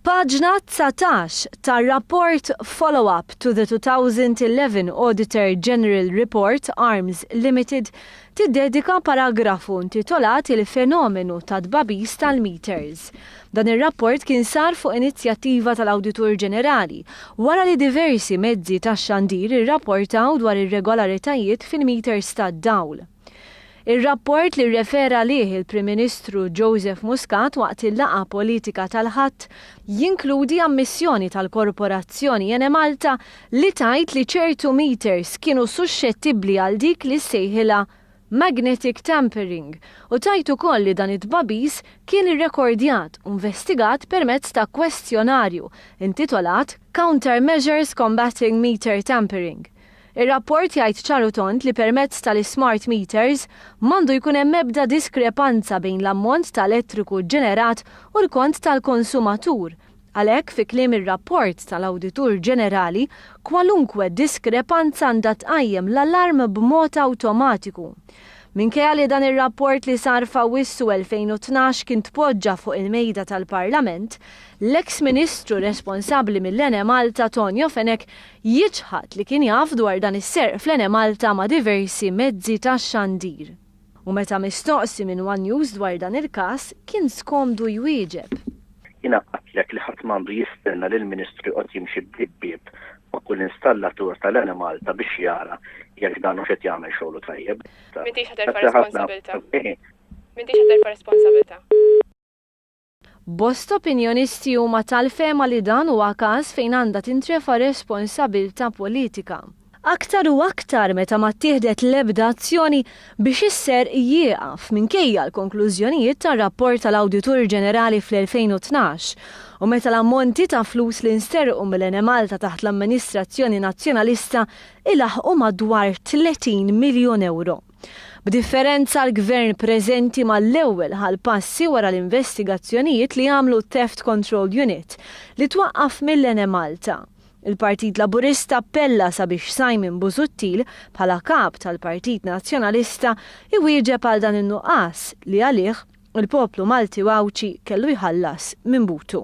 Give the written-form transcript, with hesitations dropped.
Paġna 19 tar-rapport Follow-up to the 2011 Auditor General Report Arms Limited tiddedika paragrafu ntitolat Il-fenomenu tat-tbagħbis tal-meters. Dan ir-rapport kien sar fuq inizjattiva tal-Awditur Ġenerali wara li diversi mezzi tax-xandir irrapportaw dwar irregolaritajiet fil-meters tad-dawl. Ir-rapport li rrefera għalih il-Prim Ministru Joseph Muscat waqt il-laqgħa politika tal-Ħadd jinkludi ammissjoni tal-Korporazzjoni Enemalta li tgħid li ċertu meters kienu suxxettibbli għal dik li ssejħilha magnetic tampering u tgħid ukoll li dan it-tbagħbis kien irrekordjat u nvestigat permezz ta' kwestjonarju intitolat Countermeasures Combating Meter Tampering. Ir-rapport jgħid ċar u tond li permezz tal-ismart meters m'għandu jkun hemm ebda diskrepanza bejn l-ammont ta' elettriku ġġenerat u l-kont tal-konsumatur. Għalhekk, fi kliem ir-rapport tal-Awditur Ġenerali, kwalunkwe diskrepanza għandha tqajjem l-alarm b'mod awtomatiku. Minkejja li dan ir-rapport li sar f'Awwissu 2012 kien tpoġġa fuq il-mejda tal-Parlament, l-eks Ministru responsabbli mill-Enemalta Tonio Fenech jiċħad li kien jaf dwar dan is-serq fl-Enemalta ma' diversi mezzi ta' xandir. U meta mistoqsi minn one News dwar dan il-każ, kien skomdu jwieġeb. Jiena għadtlek li ħadd m'għandu jistenna li l-Ministru joqgħod jimxi bieb bieb ma' kull installatur tal-Enemalta biex jara jekk dan hux qed jagħmel xogħlu tajjeb. M'intix ħa terfa' responsabilità. M'intix ħa terfa' responsabilità. Bosta opinjonisti huma tal-fehma li dan huwa każ fejn għandha tintrefa' responsabilta politika. Aktar u aktar meta ma ttieħdet l-ebda azzjoni biex is-serq jieqaf minkejja l-konklużjonijiet tar-rapport tal-Awditur Ġenerali fl-2012 u meta l-ammonti ta' flus li nsterqu mill-Enemalta taħt l-amministrazzjoni Nazzjonalista ilaħħqu madwar 30 miljun ewro. B'differenza l-Gvern preżenti mal-ewwel ħa l-passi wara l-investigazzjonijiet li għamlu t-Theft Control Unit li twaqqaf mill-Enemalta. Il-Partit Laburista appella sabiex Simon Busuttil bħala Kap tal-Partit Nazzjonalista iwieġeb għal dan in-nuqqas li għalih il-poplu Malti u Għawdxi kellu jħallas minn butu.